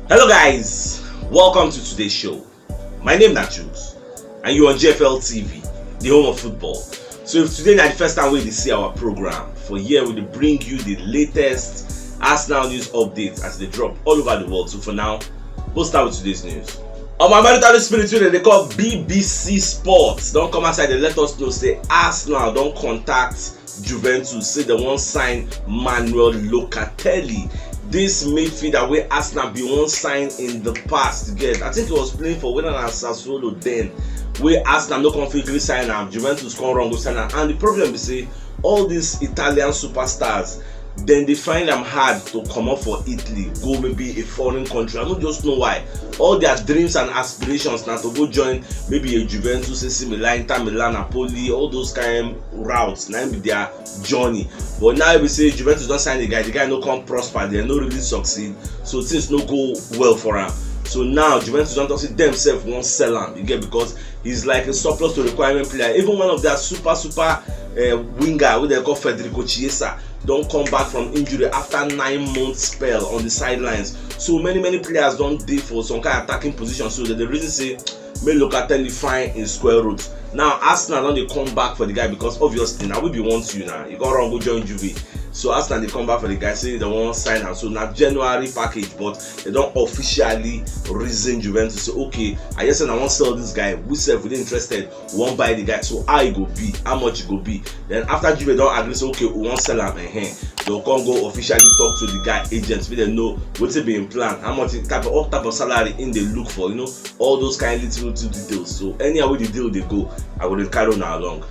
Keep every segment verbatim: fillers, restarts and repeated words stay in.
Hello guys, welcome to today's show. My name na Jules and you on G F L T V, the home of football. So if today na the first time wey you dey see our program, for here we dey bring you the latest Arsenal news updates as they drop all over the world. So for now, we'll start with today's news. On my maritime spirit wey dem dey call B B C Sports don come outside dey let us know say Arsenal don contact Juventus, say dem wan sign Manuel Locatelli. This midfielder wey Arsenal bin wan sign in the past, get, I think he was playing for whether na Sassuolo then, wey Arsenal no come fit gree sign am, Juventus come run go sign am. And the problem be say all these Italian superstars, dem dey find am hard to comot for Italy go maybe a foreign country. I no just know why. All their dreams and aspirations na to go join maybe a Juventus, A C Milan, Inter Milan, Napoli, all those kind routes na im be their journey. But now e be say Juventus don sign the guy, the guy no come prosper, dem no really succeed, so things no go well for am. So now Juventus don talk say dem sef wan sell am, you get, because he's like a surplus to requirement player. Even one of their super super uh, winger wey dem call Federico Chiesa don come back from injury after nine month spell on the sidelines. So many many players don dey for some kind of attacking position, so dem dey reason say make Locatelli find im square root. Now Arsenal don dey come back for the guy because obviously na we bin want you, na you come run go join Juve. So Arsenal dey come back for the guy, say dem wan sign am. So na January package, but dem don officially reason Juventus say, okay, I hear say una wan sell this guy, we sef we dey interested, we wan buy the guy. So how e go be, how much e go be? Then after Juve don agree say okay, we wan sell am, ehen, dem come go officially talk to the guy agent, make dem know wetin be im plan, how much type of, what type of salary im dey look for, you know, all those kind little little details. So anyhow wey the deal dey go, I go dey carry una along.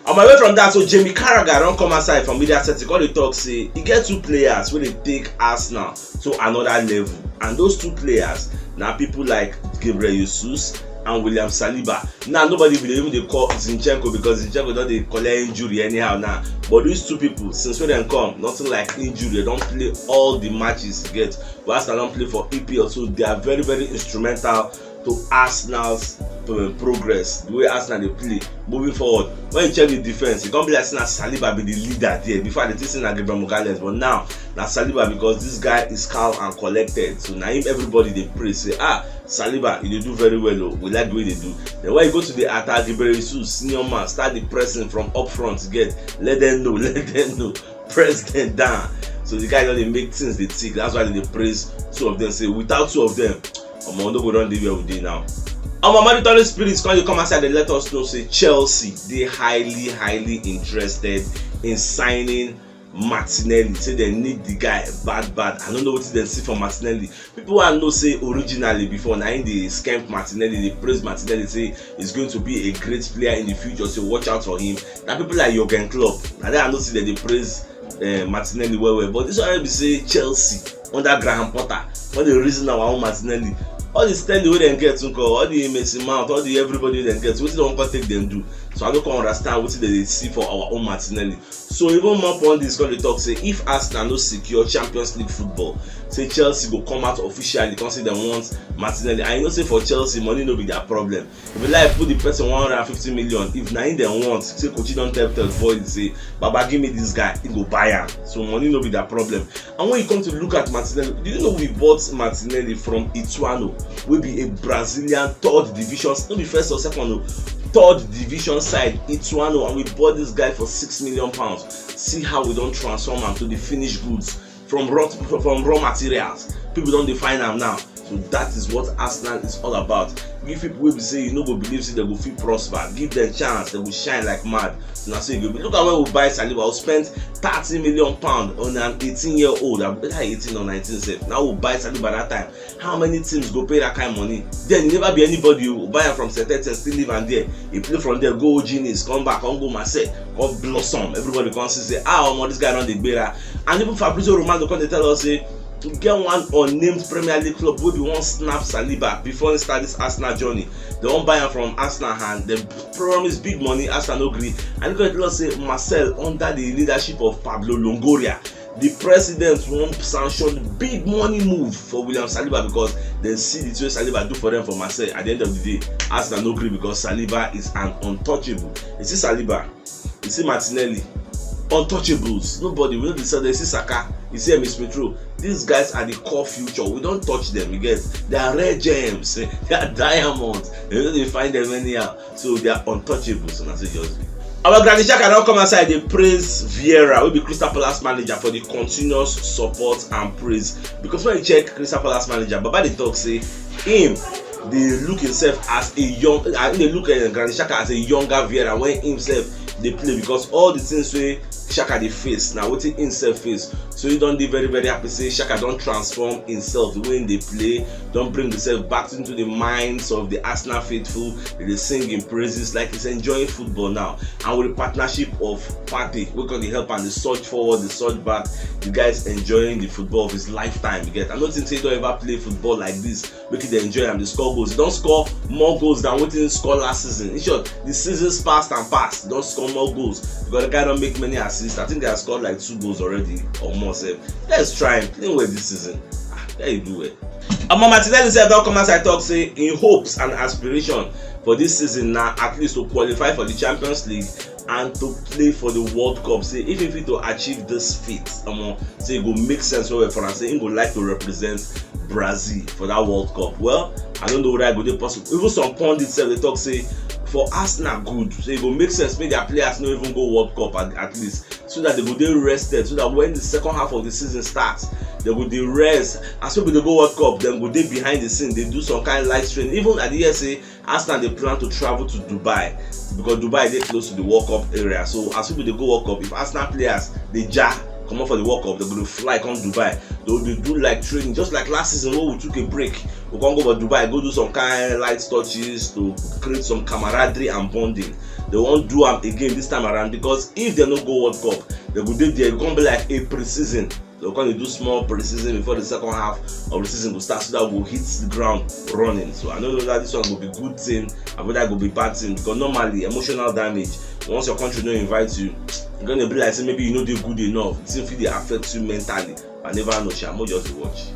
On my way from that, so Jamie Carragher don come outside from media setting come dey talk say e get two players wey dey take Arsenal to another level, and those two players na people like Gabriel Jesus and William Saliba. Now nobody bin dey even dey call Zinchenko because Zinchenko don dey collect injury anyhow now. But these two people, since wey dem come, nothing like injury, dem don play all the matches, get, wey Arsenal don play for E P L, so they are very very instrumental to Arsenal's uh, progress, the way Arsenal dey play moving forward. When you check the defense, e come be like say na Saliba be the leader there. Before I dey think say na Gabriel Magalhaes, but now na Saliba because this guy is calm and collected. So na him everybody dey praise say, ah, Saliba, you dey do very well o. We like the way you dey do. Then when you go to the attack, Gabriel Jesus, senior man, start the pressing from up front, get, let them know, let them know. Press them down. So the guy don dey make things dey tick. That's why dem dey praise two of them. Say without two of them, omo, no go run the way we dey now. Omo, Monitoring Spirits come dey come outside dey let us know say Chelsea dey highly highly interested in signing Martinelli. Say dem need the guy bad bad. I no know wetin dem see for Martinelli. People wey I know say originally before na him dey skemp Martinelli, dey praise Martinelli, say he's going to be a great player in the future, so watch out for him. Na people like Jurgen Klopp, na there I know say dem dey praise uh, Martinelli well well. But this one be say Chelsea under Graham Potter, when they reason our own Martinelli, all the Sterling wey dem get, nko, all the Mason Mount, all the everybody wey dem get, wetin dem wan come take dem do? So I no come understand wetin dem dey see for our own Martinelli. So even more pundits come dey talk say if Arsenal no secure Champions League football, say Chelsea go come out officially come say dem want Martinelli. And you know say for Chelsea, money no be their problem. If you like put the person one hundred and fifty million, if na him dem want, say Kochi don tell Ted Boyd say, Baba, give me this guy, he go buy am. So money no be their problem. And when you come to look at Martinelli, do you know we bought Martinelli from Ituano, wey be a Brazilian third division, no be first or second o, third division side, Ituano, and we bought this guy for six million pounds. See how we don transform am to the finished goods from raw from raw materials. People don dey find am now. So that is what Arsenal is all about. Give people wey be say you no go believe say dem go fit prosper. Give dem chance, dem go shine like mad. So na so e go be. Look at when we buy Saliba, we spend thirty million pound on an eighteen year old, I be eighteen or nineteen sef. Now we buy Saliba that time. How many teams go pay that kind money? Then he never be anybody o. Buy am from Saint Etienne, still leave am there. He play from there, go O G Nice, come back, come go Marseille, come blossom. Everybody come see say, ah, omo, this guy don dey gbera. And even Fabrizio Romano come dey tell us say e get one unnamed Premier League club wey bin wan snap Saliba before he start this Arsenal journey. Dem wan buy am from Arsenal hand. Dem promise big money, Arsenal no gree. And he come tell us say Marseille, under the leadership of Pablo Longoria, the president wan sanction big money move for William Saliba because dem see the thing wey Saliba do for them for Marseille. At the end of the day, Arsenal no gree because Saliba is an untouchable. You see Saliba, you see Martinelli, untouchables. Nobody, we no dey sell them. You see Saka, You see, Miss Petro, these guys are the core future. We don't touch them, you get? They are rare gems, they are diamonds. You know, they find them anyhow. So they are untouchables, and that's just be. Our Granit Xhaka don come outside dey praise Vieira, wey be Crystal Palace manager, for the continuous support and praise. Because when you check Crystal Palace manager, Baba dey talk say him dey look himself as a young, I dey look at Granit Xhaka as a younger Vieira when himself dey play, because all the things wey Xhaka dey face na wetin himself face. So he don dey very, very happy say Xhaka don transform himself, the way he dey play, don bring himself back into the minds of the Arsenal faithful. He dey sing him praises like he's enjoying football now. And with the partnership of Partey, wey come dey help am dey surge forward, dey surge back, the guy is enjoying the football of his lifetime. You get? I don't think say he don ever play football like this. Make e dey enjoy am, dey score goals. He don score more goals than wetin he score last season. In short, the seasons past and past, he don score more goals because the guy don make many assists. I think he has scored like two goals already or more sef. Let's try him, playing well this season. Ah, there you do well. Omo, Martinelli sef don come outside talk say him hopes and aspiration for this season na at least to qualify for the Champions League and to play for the World Cup. Say if he fit to achieve this feat, omo, say e go make sense well well for am. Say he go like to represent Brazil for that World Cup. Well, I don't know whether e go dey possible. Even some pundits sef dey talk say for Arsenal good, say e go make sense make their players no even go World Cup at, at least, so that they go dey rested, so that when the second half of the season starts, they go dey rest. As people dey go World Cup, dem go dey behind the scene, dey do some kind light training. Even I dey hear say Arsenal dey plan to travel to Dubai because Dubai dey close to the World Cup area. So as people dey go World Cup, if Arsenal players dey ja comot for the World Cup, they go dey fly come Dubai. They go dey do like training, just like last season wey we took a break. We come go for Dubai, go do some kind light touches to create some camaraderie and bonding. They wan do am again this time around because if they no go World Cup, they go dey there. E go come be like a pre-season. They go come dey do small pre-season before the second half of the season go start, so that we go hit the ground running. So I no know that this one go be good thing, abi that go be bad thing, because normally emotional damage, once your country no invite you, e gonna be like say maybe you no dey good enough. The thing fit dey affect you mentally. I never know, sha, mo just dey watch.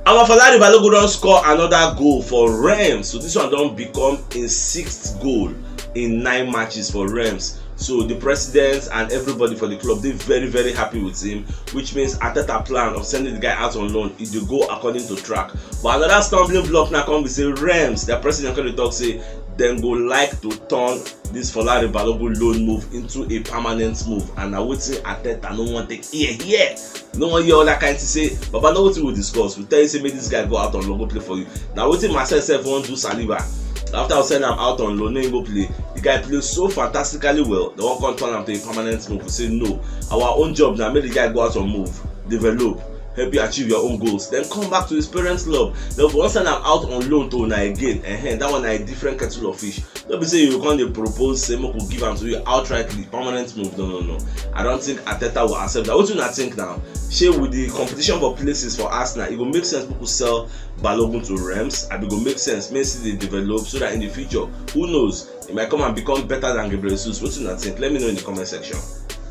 Omo, Folarin Balogun don score another goal for Reims. So this one don become him sixth goal in nine matches for Reims. So the president and everybody for the club dey very, very happy with him, which means Arteta plan of sending the guy out on loan, e dey go according to track. But another stumbling block now come be say Reims, their president come dey talk say dem go like to turn this Folarin Balogun loan move into a permanent move, and na wetin Arteta no wan take ear hear. No wan hear all that kind thing. Say, Baba, know wetin we discuss. We tell you say make this guy go out on loan, go play for you. Na wetin Marseille sef wan do Saliba. After we send am out on loan, make him go play. The guy play so fantastically well. They wan come turn am to a permanent move. We say no. Our own job na make the guy go out on move, develop, help you achieve your own goals, then come back to his parents' club. Then we wan send am out on loan to una again. Ehen, that one na a different kettle of fish. No be say you come dey propose say make we give am to you outrightly, permanent move. No, no, no. I don't think Arteta will accept that. Wetin una think now? Shey with the competition for places for Arsenal, e go make sense make we sell Balogun to Reims? Abi e go make sense make e still dey develop so that in the future, who knows, e might come and become better than Gabriel Jesus? Wetin una think? Let me know in the comment section.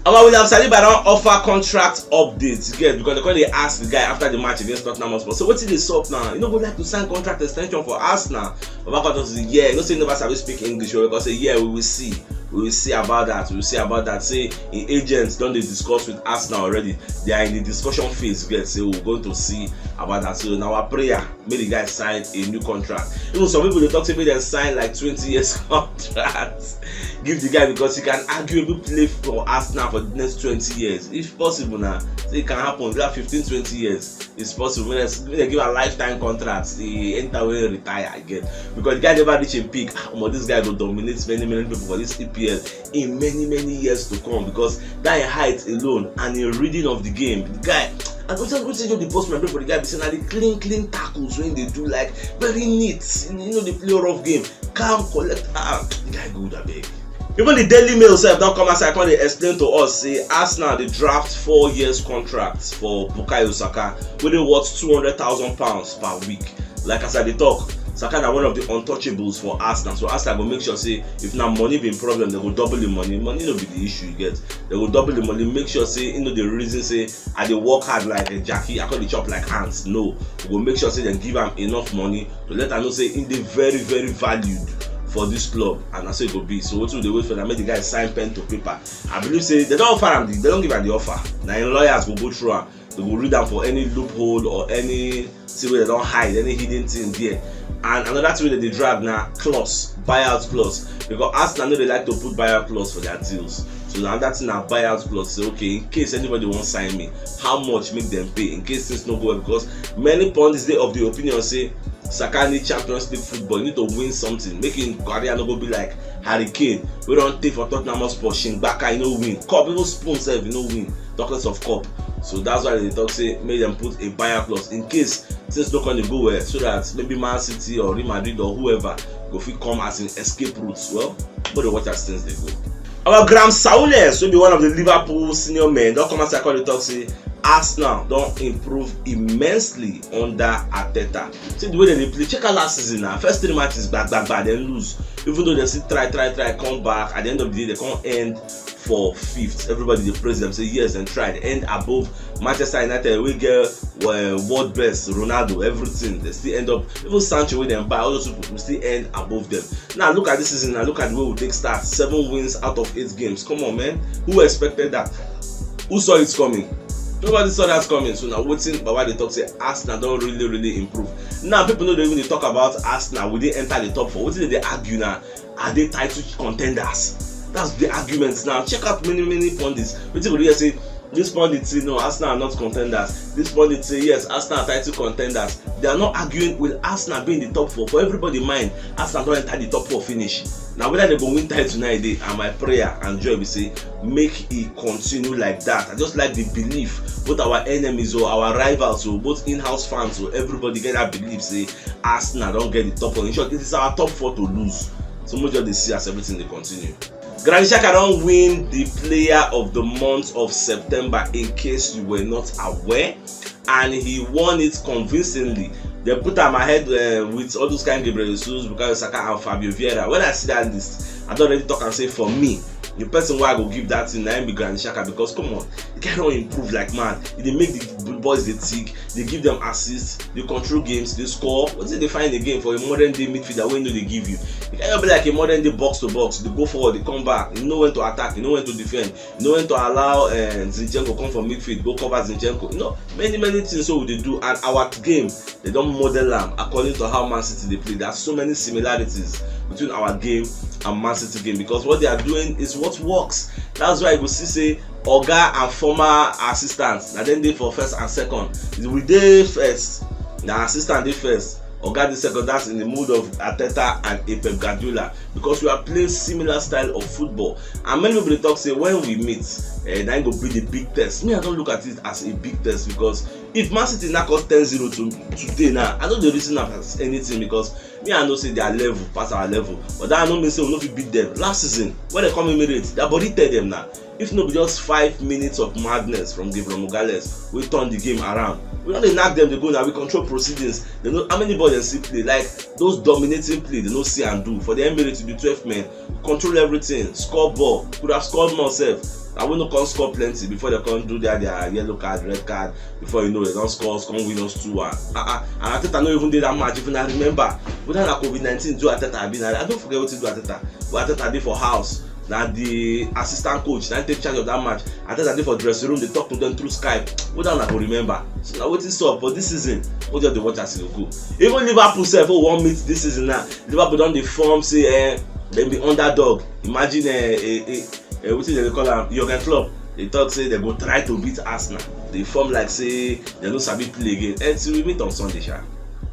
Omo, William Saliba don offer contract updates, get, because they come dey ask the guy after the match against Tottenham Hotspur. So wetin dey sup now? You no go like to sign contract extension for Arsenal? Baba come talk say, yeah, you know say he never sabi speak English, or because say, yeah, we will see. We will see about that. We will see about that. Say him agents don dey discuss with Arsenal already. They are in the discussion phase, get, say we are going to see about that. So na our prayer make the guy sign a new contract. Even some people dey talk say make dem sign like twenty years contract give the guy, because he can arguably play for Arsenal for the next twenty years. If possible na, say it can happen, like fifteen, twenty years. It's possible. Make dem, make dem give a lifetime contract. He enter when he retire again, because the guy never reach him peak. Ah, omo, this guy go dominate many, many people for this E P L in many, many years to come, because that height alone and a reading of the game, the guy, and wetin, wetin just dey burst my brain for the guy be say na the clean, clean tackles wey he dey do, like, very neat. You know, dey play rough game, calm, collect. Ah, the guy good, abeg. Even the Daily Mail sef don come outside come dey explain to us say Arsenal dey draft four years contract for Bukayo Saka, wey dey worth two hundred thousand pounds per week. Like as I dey talk, Saka na one of the untouchables for Arsenal. So Arsenal go make sure say if na money be im problem, they go double the money. Money no be the issue, you get. They go double the money, make sure say he no dey reason say I dey work hard like a Jackie, I come dey chop like ants. No, we go make sure say dem give am enough money to let am know say he dey very, very valued for this club, and na so e go be. So wetin we dey wait for na make the guy sign pen to paper. I believe say they don offer am, the, they don give am the offer. Na im lawyers go go through am. They go read am for any loophole or any thing wey dem don hide, any hidden thing there. And another thing wey dem dey drag na clause, buyout clause, because Arsenal no dey like to put buyout clause for their deals. So na another thing na buyout clause. Say, okay, in case anybody wan sign me, how much make dem pay in case things no go well? Because many pundits dey of the opinion say Saka need Champions League football, he need to win something, make him career no go be like Harry Kane wey don take for Tottenham Hotspur, Shingbaka, he no win. Cup, even spoon sef, he no win. Talk less of cup. So that's why they talk say make dem put a buyout clause in case things no come dey go well, so that maybe Man City or Real Madrid or whoever go fit come as an escape route. Well, but dey watch as things dey go. Our Graham Souness, wey be one of the Liverpool senior men, don come outside come dey talk say Arsenal don improve immensely under Arteta. See the way dem dey play. Check out last season now. First three matches, gba gba gba, dem lose. Even though dem still try, try, try, come back. At the end of the day, dem come end for fifth. Everybody dey praise dem, say yes, dem try. Dem end above Manchester United, wey get, uh, world best, Ronaldo, everything. Dem still end up, even Sancho wey dem buy, all those people still end above dem. Now look at this season. Now look at the way we take start. Seven wins out of eight games. Come on, man. Who expected that? Who saw it coming? Nobody saw that coming. So now wetin Baba dey talk say Arsenal don really, really improve. Now people no dey even dey talk about Arsenal. We dey enter the top four. Wetin dem dey argue now? Are they title contenders? That's the argument now. Check out many, many pundits. Wetin go dey hear say this pundit say no, Arsenal are not contenders. This pundit say yes, Arsenal are title contenders. They are not arguing with Arsenal being the top four. For everybody mind, Arsenal don enter the top four finish. Na whether dem go win title na e dey, and my prayer and joy be say make e continue like that. I just like the belief, both our enemies o, our rivals o, both in-house fans o, everybody get that belief say Arsenal don get the top four. In short, it is our top four to lose. So make just dey see as everything dey continue. Granit Xhaka don win the player of the month of September, in case you were not aware, and he won it convincingly. Dem put am ahead, uh, with all those kind Gabriel Jesus, Bukayo Saka, and Fabio Vieira. When I see that list, I don already talk am say for me, the person wey I go give that thing na him be Granit Xhaka, because come on, the guy don improve like mad. He dey make the b-, boys dey tick, dey give them assists, dey control games, dey score. Wetin dey find again for a modern day midfielder wey no dey give you? The guy just be like a modern day box to box. Dey go forward, dey come back. You know when to attack, you know when to defend, you know when to allow, uh, Zinchenko come from midfield, go cover Zinchenko. You know, many, many things so we dey do, and our game, they don model am according to how Man City dey play. There are so many similarities between our game and Man City game, because what they are doing is what works. That's why you go see say oga and former assistant, na dem dey for first and second. We dey first, na assistant dey first, oga dey second. That's in the mood of Arteta and a Pep Guardiola, because we are playing similar style of football. And many people dey talk say when we meet, eh, na im go be the big test. Me, I don't look at it as a big test, because if Man City knock us ten zero to today now, I no dey reason am as anything, because me, I know say their level pass our level. But that no mean say we no fit beat them. Last season, when they come Emirates, their body tell them now. If no be just five minutes of madness from Gabriel Magalhaes, we turn the game around. We don dey knack them, dey go now. We control proceedings. They know how many ball dem still play. Like, those dominating play, they no see and do. For the Emirates, you be twelve men, control everything, score ball, could have scored more sef. And we no come score plenty before they come do their, their yellow card, red card. Before you know, they don score us, come win us two one. Uh-uh. And Arteta no even dey that match. If una remember, whether na COVID nineteen do Arteta abi na, I don forget wetin do Arteta. But Arteta dey for house. Na the assistant coach na take charge of that match. Arteta dey for dressing room, dey talk to them through Skype. Whether una go remember. So na wetin sup for this season. We just dey watch as e go go. Even Liverpool sef, wey we wan meet this season now, Liverpool don dey form say, eh, dem be underdog. Imagine, eh, eh, eh, eh, wetin dem dey call am, Jurgen Klopp. Dey talk say dem go try to beat Arsenal. Dey form like say dem no sabi play again. Until we meet on Sunday, sha.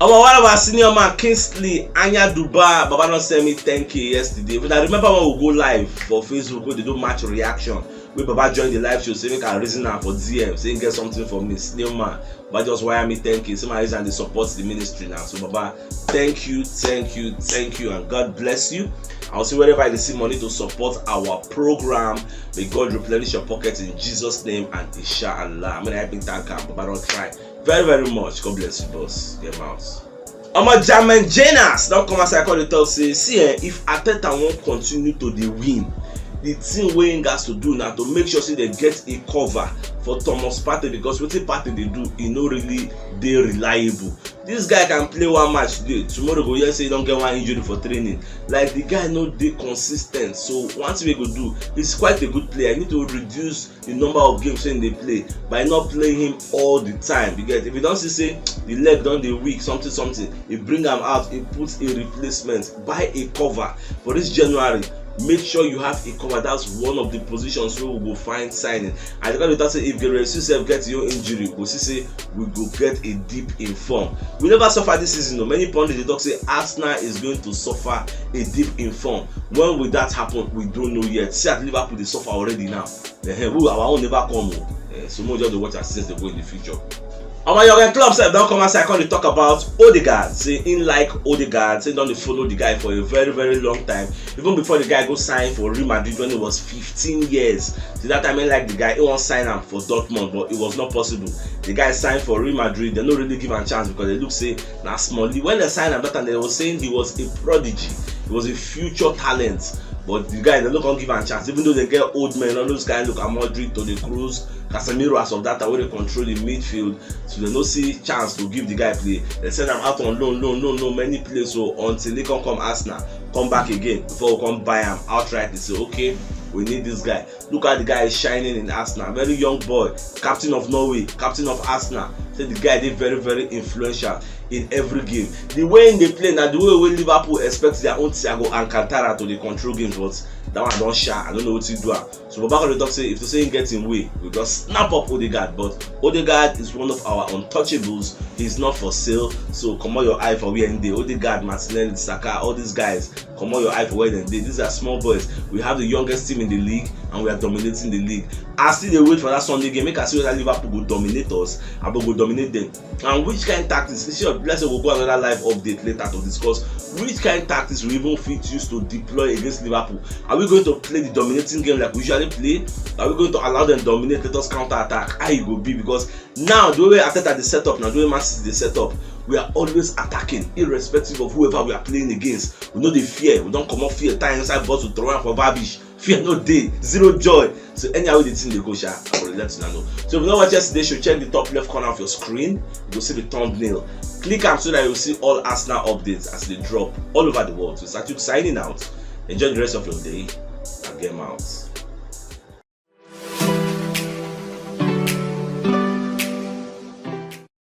Omo, one of our senior man, Kingsley Anyaduba, Baba don send me ten K yesterday. If una remember when we go live for Facebook, wey dey do match reaction, wey Baba join the live show, say make I reason am for D M, say he get something for me, senior man. Baba just wire me ten K, say my reason dey support the ministry now. So Baba, thank you, thank you, thank you, and God bless you. I will see wherever I see money to support our program. May God replenish your pocket in Jesus' name and inshallah. I mean, I been thank am, Baba don try. Very, very much. God bless you, boss. Get mouth. Omo, German Janus don come outside, come dey talk say, see, eh, if Arteta wan continue to dey win, The thing wey he gats to do na to make sure say dem get a cover for Thomas Partey, because wetin Partey dey do, e no really dey reliable. This guy can play one match today, tomorrow go hear say he don get one injury for training. Like, the guy no dey consistent. So one thing we go do, he's quite a good player. You need to reduce the number of games wey he dey play by not playing him all the time. You get? If you don see say the leg don dey weak, something something, you bring am out, you put a replacement, buy a cover for this January. Make sure you have a cover. That's one of the positions wey we go find signing. And the guy talk say if Gabriel Jesus get your injury, we see say we go get a dip in form. We never suffer this season o. Many pundits dey talk say Arsenal is going to suffer a dip in form. When will that happen? We don't know yet. See as Liverpool dey suffer already now. Eh, we, our own never come o. Eh, so make we just dey watch as things dey go in the future. Omo, Jurgen Klopp sef don come outside come dey talk about Odegaard. Say he like Odegaard, say he don dey follow the guy for a very, very long time. Even before the guy go sign for Real Madrid when he was fifteen years. Till that time, he like the guy, he wan sign am for Dortmund, but it was not possible. The guy signed for Real Madrid, they no really give am chance because they look say na small league. When they sign am that time, they were saying he was a prodigy, he was a future talent. But the guy, they no come give am chance. Even though they get old men, all those guys look at Modric, Toni Kroos, Casemiro as of that time, wey dey control the midfield. So they no see chance to give the guy play. They send am out on loan, loan, loan, loan, many places. So until he come come Arsenal, come back again before we come buy am outright. They say, okay, we need this guy. Look how the guy is shining in Arsenal. Very young boy, captain of Norway, captain of Arsenal. Say the guy dey very, very influential in every game. The way he dey play na the way wey Liverpool expect their own Thiago Alcantara to dey control games, but that one don sha. I don't know wetin do am. So Baba come dey talk say if to say he get him way, we just snap up Odegaard. But Odegaard is one of our untouchables. He's not for sale. So comot your eye for where he dey. Odegaard, Martinelli, Saka, all these guys, comot your eye for where dem dey. These are small boys. We have the youngest team in the league, and we are dominating the league. I still dey wait for that Sunday game. Make I see whether Liverpool go dominate us, abi we go dominate them. And which kind tactics? You see, let's say we'll go another live update later to discuss which kind tactics we even fit use to deploy against Liverpool. Are we going to play the dominating game like we usually play? Are we going to allow them dominate, let us counter attack? How e go be? Because now the way Arteta dey set up, now the way Man City dey set up, we are always attacking, irrespective of whoever we are playing against. We no dey fear. We don comot fear, tie inside box, we throw am for rubbish. Fear no dey, zero joy. So anyhow the thing dey go, sha, I go let una know. So if you no watch yesterday show, check the top left corner of your screen. You go see the thumbnail. Click am so that you see all Arsenal updates as they drop all over the world. So Satuk signing out. Enjoy the rest of your day. And game out.